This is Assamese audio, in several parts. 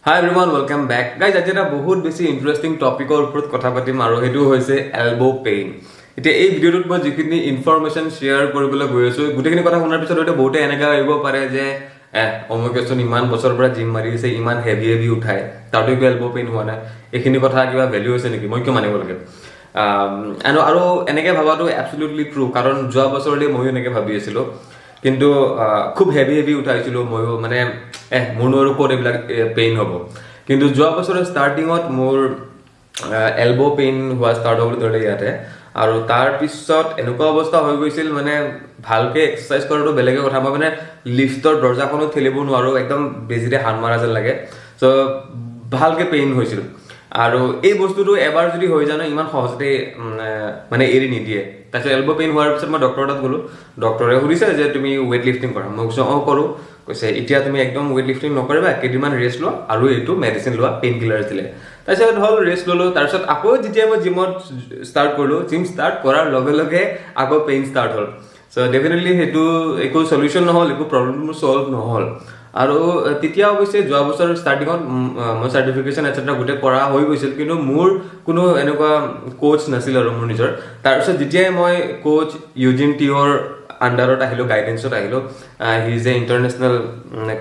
Hi everyone, welcome back, guys. আজি এটা বহুত বেছি ইণ্টাৰেষ্টিং টপিকৰ ওপৰত কথা পাতিম আৰু সেইটো হৈছে এলব' পেইন। এতিয়া এই ভিডিঅ'টোত মই যিখিনি ইনফৰমেশ্যন শ্বেয়াৰ কৰিবলৈ গৈ আছো, গোটেইখিনি কথা শুনাৰ পিছত হয়তো বহুতে এনেকা ভাবিব পাৰে যে অমুকেচোন ইমান বছৰৰ পৰা জিম মাৰি আছে, ইমান হেভি হেভি উঠায়, তাতো একো এলব' পেইন হোৱা নাই, এইখিনি কথা কিবা ভেল্যু আছে নেকি, মই কিয় মানিব লাগে? আৰু এনেকে ভবাটো এবছলিউটলি ট্ৰু, কাৰণ যোৱা বছৰলৈ ময়ো এনেকে ভাবি আছিলো। কিন্তু খুব হেভি হেভি উঠাইছিলো ময়ো, মানে মোৰনো আৰু ক'ত এইবিলাক পেইন হ'ব। কিন্তু যোৱা বছৰৰ ষ্টাৰ্টিঙত মোৰ এলব' পেইন হোৱা ষ্টাৰ্ট হ'বলৈ ধৰিলে ইয়াতে। আৰু তাৰপিছত এনেকুৱা অৱস্থা হৈ গৈছিল, মানে ভালকে এক্সাৰচাইজ কৰাটো বেলেগে কথা, মই মানে লিফ্টৰ দৰ্জাখনো ঠেলিব নোৱাৰো, একদম বেজিৰে হাত মাৰা যেন লাগে। চ' ভালকে পেইন হৈছিল। আৰু এই বস্তুটো এবাৰ যদি হৈ যায় ন, ইমান সহজতে মানে এৰি নিদিয়ে। তাৰপিছত এলব' পেইন হোৱাৰ পিছত মই ডক্টৰৰ তাত গ'লো। ডক্টৰে সুধিছে যে তুমি ৱেইট লিফটিং কৰা? মই কৈছোঁ, অঁ, কৰোঁ। কৈছে, এতিয়া তুমি একদম ৱেইট লিফটিং নকৰিবা, কেইদিনমান ৰেষ্ট লোৱা আৰু এইটো মেডিচিন লোৱা। পেইন কিলাৰ দিলে। তাৰপিছত হ'ল, ৰেষ্ট ল'লো। তাৰপিছত আকৌ যেতিয়া মই জিমত ষ্টাৰ্ট কৰিলোঁ, জিম ষ্টাৰ্ট কৰাৰ লগে লগে আকৌ পেইন ষ্টাৰ্ট হ'ল। চ' ডেফিনেটলি সেইটো একো চলিউশ্যন নহ'ল, একো প্ৰব্লেম মোৰ ছল্ভ নহ'ল। আৰু তেতিয়া অৱশ্যে যোৱা বছৰ ষ্টাৰ্টিঙত মই চাৰ্টিফিকেশ্যন এটচেট্ৰা গোটেই কৰা হৈ গৈছিল, কিন্তু মোৰ কোনো এনেকুৱা কোচ নাছিল আৰু মোৰ নিজৰ। তাৰপিছত যেতিয়াই মই কোচ ইউজিন টিঅ'ৰ আণ্ডাৰত আহিলোঁ, গাইডেঞ্চত আহিলোঁ, he is a international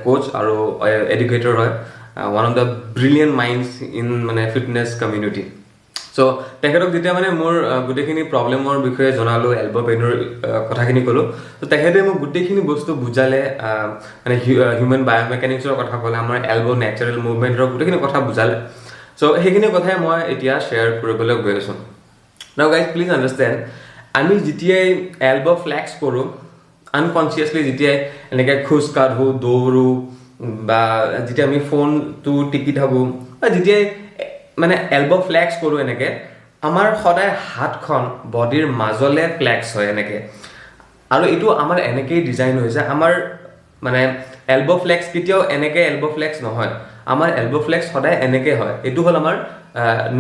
coach আৰু এডুকেটৰ হয়, one of the brilliant minds in মানে ফিটনেছ কমিউনিটি। চ' তেখেতক যেতিয়া মানে মোৰ গোটেইখিনি প্ৰব্লেমৰ বিষয়ে জনালোঁ, এলব' পেইনৰ কথাখিনি ক'লোঁ, ত' তেখেতে মোক গোটেইখিনি বস্তু বুজালে, মানে হিউমেন বায়'মেকানিক্সৰ কথা ক'লে, আমাৰ এলব' নেচাৰেল মুভমেণ্টৰ গোটেইখিনি কথা বুজালে। চ' সেইখিনি কথাই মই এতিয়া শ্বেয়াৰ কৰিবলৈ গৈ আছোঁ। Now guys, please understand, আমি যেতিয়াই এলব' ফ্লেক্স কৰোঁ আনকনচিয়াছলি, যেতিয়াই এনেকৈ খোজ কাঢ়োঁ, দৌৰোঁ বা যেতিয়া আমি ফোনটো টিপি থাকোঁ বা যেতিয়াই মানে এলব' ফ্লেক্স কৰোঁ এনেকে, আমাৰ সদায় হাতখন বডিৰ মাজলে ফ্লেক্স হয় এনেকে। আৰু এইটো আমাৰ এনেকেই ডিজাইন হৈছে। আমাৰ মানে এলব' ফ্লেক্স কেতিয়াও এনেকে এলব' ফ্লেক্স নহয়, আমাৰ এলব' ফ্লেক্স সদায় এনেকে হয়। এইটো হ'ল আমাৰ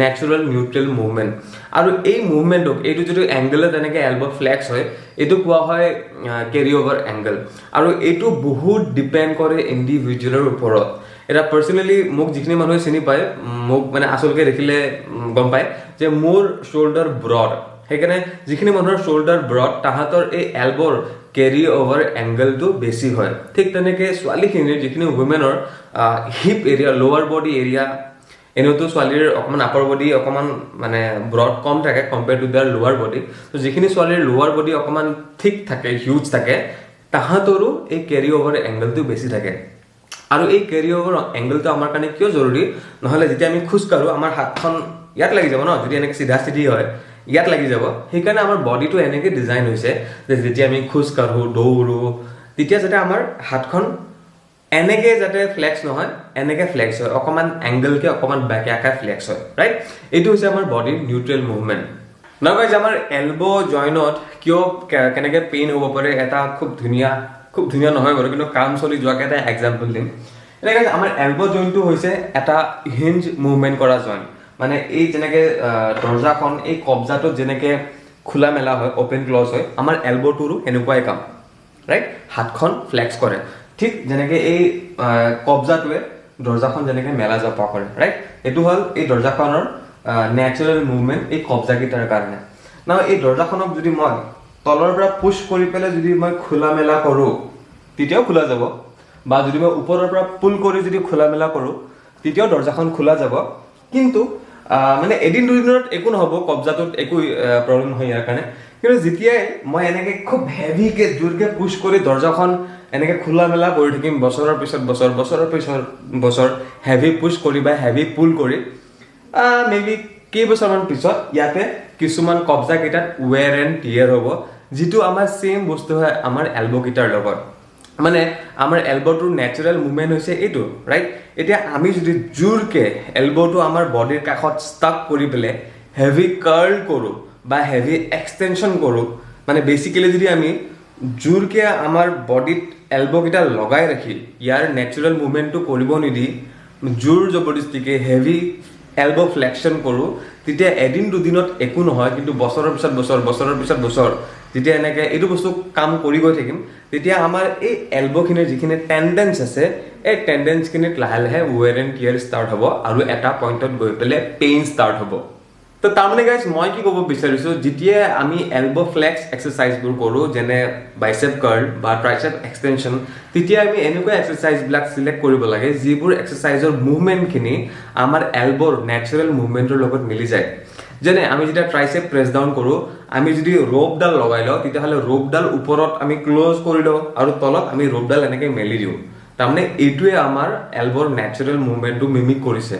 নেচাৰেল নিউট্ৰেল মুভমেণ্ট। আৰু এই মুভমেণ্টটোক, এইটো যিটো এংগলত এনেকে এলব' ফ্লেক্স হয়, এইটো কোৱা হয় কেৰি অভাৰ এংগল। আৰু এইটো বহুত ডিপেণ্ড কৰে ইণ্ডিভিজুৱেলৰ ওপৰত। এতিয়া পাৰ্চনেলি মোক যিখিনি মানুহে চিনি পায়, মোক মানে আচলকে দেখিলে গম পায় যে মোৰ শ্বল্ডাৰ ব্ৰড। সেইকাৰণে যিখিনি মানুহৰ শ্বল্ডাৰ ব্ৰড, তাহাঁতৰ এই এলবৰ কেৰি অভাৰ এংগলটো বেছি হয়। ঠিক তেনেকে ছোৱালীখিনিৰ, যিখিনি উমেনৰ hip area, lower body area, এনেওতো ছোৱালীৰ অকণমান আপাৰ বডি অকণমান মানে ব্ৰড কম থাকে compare to their lower body। ত' যিখিনি ছোৱালীৰ লোৱাৰ বডি অকণমান থিক থাকে, হিউজ থাকে, তাহাঁতৰো এই কেৰি অভাৰ এংগলটো বেছি থাকে। আৰু এই কেৰি অভাৰ এংগলটো আমাৰ কাৰণে কিয় জৰুৰী? নহ'লে যেতিয়া আমি খোজকাঢ়ো, আমাৰ হাতখন ইয়াত লাগি যাব ন, যদি এনেকৈ চিধা চিধি হয়, ইয়াত লাগি যাব। সেইকাৰণে আমাৰ বডিটো এনেকৈ ডিজাইন হৈছে যে যেতিয়া আমি খোজকাঢ়ো, দৌৰোঁ, তেতিয়া যাতে আমাৰ হাতখন এনেকে যাতে ফ্লেক্স নহয়, এনেকে ফ্লেক্স হয়, অকণমান এংগলকে, অকণমান বেঁকাকে ফ্লেক্স হয়, ৰাইট? এইটো হৈছে আমাৰ বডিৰ নিউট্ৰেল মুভমেণ্ট। নাও গাইজ, আমাৰ এলব' জইনত কিয়, কেনেকে পেইন হ'ব পাৰে, এটা খুব ধুনীয়া, খুব ধুনীয়া নহয় বাৰু, কিন্তু কাম চলি যোৱাকে এটা এক্সাম্পল দিম। এতিয়া guys, আমাৰ এলব' জইনটো হৈছে এটা হিঞ্জ মুভমেণ্ট কৰা জইন। মানে এই যেনেকে দৰ্জাখন এই কব্জাটোত যেনেকে খোলা মেলা হয়, অ'পেন ক্লজ হয়, আমাৰ এলব'টোৰো সেনেকুৱাই কাম, ৰাইট? হাতখন ফ্লেক্স কৰে, ঠিক যেনেকে এই কব্জাটোৱে দৰ্জাখন যেনেকে মেলা জপা কৰে, ৰাইট? এইটো হ'ল এই দৰ্জাখনৰ নেচাৰেল মুভমেণ্ট এই কব্জাকেইটাৰ কাৰণে। না, এই দৰ্জাখনক যদি মই তলৰ পৰা পুছ কৰি পেলাই যদি মই খোলা মেলা কৰোঁ, তেতিয়াও খোলা যাব, বা যদি মই ওপৰৰ পৰা পুল কৰি যদি খোলা মেলা কৰোঁ, তেতিয়াও দৰ্জাখন খোলা যাব। কিন্তু মানে এদিন দুদিনত একো নহ'ব, কব্জাটোত একো প্ৰব্লেম নহয় ইয়াৰ কাৰণে। কিন্তু যেতিয়াই মই এনেকে খুব হেভিকে, জোৰকে পুছ কৰি দৰ্জাখন এনেকে খোলা মেলা কৰি থাকিম, বছৰৰ পিছত বছৰ, বছৰৰ পিছত বছৰ হেভি পুছ কৰি বা হেভি পুল কৰি, মে বি কেইবছৰমান পিছত ইয়াতে কিছুমান কব্জা কেইটাত ৱেৰ এণ্ড টিয়াৰ হ'ব, যিটো আমাৰ ছেইম বস্তু হয় আমাৰ এলব'কেইটাৰ লগত। মানে আমাৰ এলব'টোৰ নেচাৰেল মুভমেণ্ট হৈছে এইটো, ৰাইট? এতিয়া আমি যদি জোৰকে এলব'টো আমাৰ বডিৰ কাষত ষ্টাক কৰি পেলাই হেভি কাৰ্ল কৰোঁ বা হেভি এক্সটেনশ্যন কৰোঁ, মানে বেচিকেলি যদি আমি জোৰকে আমাৰ বডিত এলব'কেইটা লগাই ৰাখি ইয়াৰ নেচাৰেল মুভমেণ্টটো কৰিব নিদি জোৰ জবৰদস্তিকে হেভি এলব' ফ্লেকশ্যন কৰোঁ, তেতিয়া এদিন দুদিনত একো নহয়, কিন্তু বছৰৰ পিছত বছৰ, বছৰৰ পিছত বছৰ যেতিয়া এনেকৈ এইটো বস্তু কাম কৰি গৈ থাকিম, তেতিয়া আমাৰ এই এল্ব'খিনিৰ যিখিনি টেণ্ডেঞ্চ আছে, এই টেণ্ডেঞ্চখিনিত লাহে লাহে ৱেৰ এণ্ড টিয়াৰ ষ্টাৰ্ট হ'ব আৰু এটা পইণ্টত গৈ পেলাই পেইন ষ্টাৰ্ট হ'ব। তো তাৰমানে গাইজ মই কি ক'ব বিচাৰিছোঁ, যেতিয়া আমি এল্ব' ফ্লেক্স এক্সাৰচাইজবোৰ কৰোঁ, যেনে বাইচেপ কাৰ্ল বা ট্ৰাইচেপ এক্সটেনশ্যন, তেতিয়া আমি এনেকুৱা এক্সাৰচাইজবিলাক চিলেক্ট কৰিব লাগে যিবোৰ এক্সাৰচাইজৰ মুভমেণ্টখিনি আমাৰ এল্ব'ৰ নেচাৰেল মুভমেণ্টৰ লগত মিলি যায়। যেনে আমি যেতিয়া ট্ৰাইচেপ প্ৰেছ ডাউন কৰোঁ, আমি যদি ৰ'পডাল লগাই লওঁ, তেতিয়াহ'লে ৰ'পডাল ওপৰত আমি ক্ল'জ কৰি লওঁ আৰু তলত আমি ৰ'পডাল এনেকৈ মেলি দিওঁ। তাৰমানে এইটোৱে আমাৰ এল্ব'ৰ নেচাৰেল মুভমেণ্টটো মিমিক কৰিছে।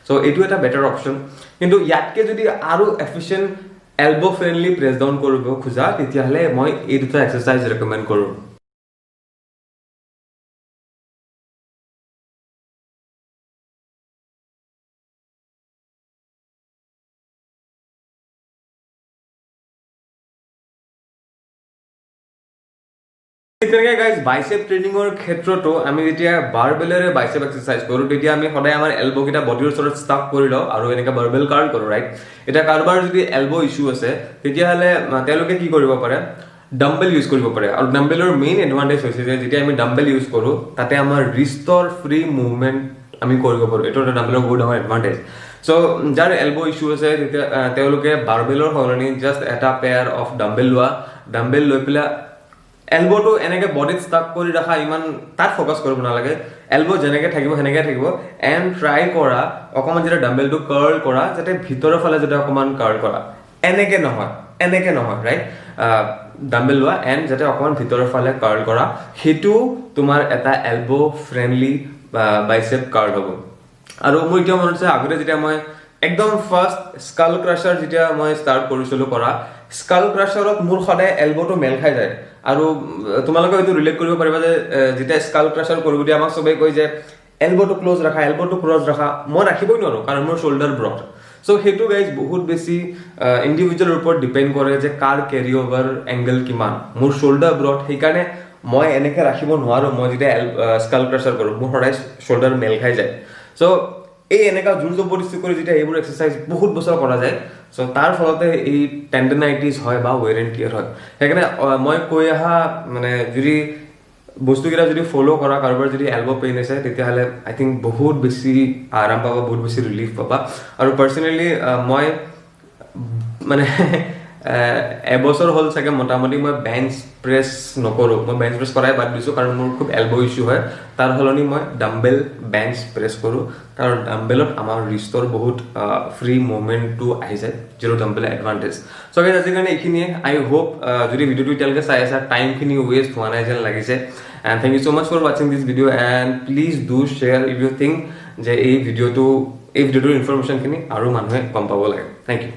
চ' এইটো এটা বেটাৰ অপশ্যন। কিন্তু ইয়াতকৈ যদি আৰু efficient elbow friendly press down কৰিব খোজা, তেতিয়াহ'লে মই এই দুটা এক্সাৰচাইজ ৰেকমেণ্ড কৰোঁ। তেনেকৈ গাইজ বাইচেপ ট্ৰেইনিঙৰ ক্ষেত্ৰতো আমি যেতিয়া বাৰবেলেৰে বাইচেপ এক্সাৰচাইজ কৰোঁ, তেতিয়া আমি সদায় আমাৰ এল্ব'কেইটা বডিৰ ওচৰত ষ্টাক কৰি লওঁ আৰু এনেকৈ বাৰবেল কাৰ্ল কৰোঁ, ৰাইট? এতিয়া কাৰোবাৰ যদি এল্ব' ইছ্যু আছে, তেতিয়াহ'লে তেওঁলোকে কি কৰিব পাৰে, ডাম্বেল ইউজ কৰিব পাৰে। আৰু ডাম্বেলৰ মেইন এডভান্টেজ হৈছে যে যেতিয়া আমি ডাম্বেল ইউজ কৰোঁ, তাতে আমাৰ ৰিষ্টৰ ফ্ৰী মুভমেণ্ট আমি কৰিব পাৰোঁ। এইটো এটা ডাম্বেলৰ বহুত ডাঙৰ এডভান্টেজ। চ' যাৰ এল্ব' ইছ্যু আছে, তেতিয়া তেওঁলোকে বাৰবেলৰ সলনি জাষ্ট এটা পেয়াৰ অফ ডাম্বেল লোৱা, ডাম্বেল লৈ পেলাই এল্ব'টো এনেকৈ বডিত ষ্টাক কৰি ৰখা, ইমান তাত ফ'কাছ কৰিব নালাগে। এল্ব' যেনেকৈ থাকিব সেনেকৈ থাকিব। এণ্ড ট্ৰাই কৰা অকণমান যেতিয়া ডাম্বেলটো কাৰ্ল কৰা, যাতে ভিতৰৰ ফালে যাতে অকণমান কাৰ্ল কৰা, এনেকৈ নহয়, এনেকৈ নহয়, ৰাইট? ডাম্বেল লোৱা এণ্ড যাতে অকণমান ভিতৰৰ ফালে কাৰ্ল কৰা, সেইটো তোমাৰ এটা এল্ব' ফ্ৰেণ্ডলি বাইচেপ কাৰ্ল হ'ব। আৰু মোৰ এতিয়াও মনত আছে, আগতে যেতিয়া মই একদম ফাৰ্ষ্ট স্কাল ক্ৰাছাৰ যেতিয়া মই ষ্টাৰ্ট কৰিছিলোঁ কৰা, স্কাল ক্ৰাছাৰত মোৰ সদায় এল্ব'টো মেল খাই যায়। আৰু তোমালোকে হয়তো ৰিলেট কৰিব পাৰিবা যে যেতিয়া স্কাল ক্ৰাছাৰ কৰিব দিয়ে, আমাক চবেই কয় যে এল্ব'টো ক্ল'জ ৰাখা, এল্ব'টো ক্ল'জ ৰাখা। মই ৰাখিবই নোৱাৰোঁ, কাৰণ মোৰ শ্বল্ডাৰ ব্ৰড। চ' সেইটো গাইজ বহুত বেছি ইণ্ডিভিজুৱেলৰ ওপৰত ডিপেণ্ড কৰে যে কাৰ কেৰি অভাৰ এংগল কিমান। মোৰ শ্বল্ডাৰ ব্ৰড, সেইকাৰণে মই এনেকৈ ৰাখিব নোৱাৰোঁ। মই যেতিয়া স্কাল ক্ৰাছাৰ কৰোঁ, মোৰ সদায় শ্বল্ডাৰ মেল খাই যায়। চ' এই এনেকুৱা জোৰ জবৰদস্তি কৰি যেতিয়া এইবোৰ এক্সাৰচাইজ বহুত বছৰ কৰা যায়, চ' তাৰ ফলতে এই টেণ্ডেনাইটিছ হয় বা ৱেৰ এণ্ড টিয়াৰ হয়। সেইকাৰণে মই কৈ অহা মানে যদি বস্তুকেইটা যদি ফ'ল' কৰা, কাৰোবাৰ যদি এল্ব' পেইন আছে, তেতিয়াহ'লে আই থিংক বহুত বেছি আৰাম পাবা, বহুত বেছি ৰিলিফ পাবা। আৰু পাৰ্চনেলি মই মানে এবছৰ হ'ল চাগে মোটামুটি মই বেঞ্চ প্ৰেছ নকৰোঁ। মই বেঞ্চ প্ৰেছ কৰাই বাদ দিছোঁ, কাৰণ মোৰ খুব এল্ব' ইছ্যু হয়। তাৰ সলনি মই ডাম্বেল বেঞ্চ প্ৰেছ কৰোঁ, কাৰণ ডাম্বেলত আমাৰ ৰিষ্টৰ বহুত ফ্ৰী মুভমেণ্টটো আহি যায়, যিটো ডাম্বেলৰ এডভান্টেজ। চ' গাইজ আজিৰ কাৰণে এইখিনিয়ে। আই হোপ যদি ভিডিঅ'টো এতিয়ালৈকে চাই আছা, টাইমখিনি ৱেষ্ট হোৱা নাই যেন লাগিছে। And thank you so much for watching this video, and please do share if you think যে এই ভিডিঅ'টোৰ ইনফৰমেশ্যনখিনি আৰু মানুহে গম পাব লাগে। Thank you.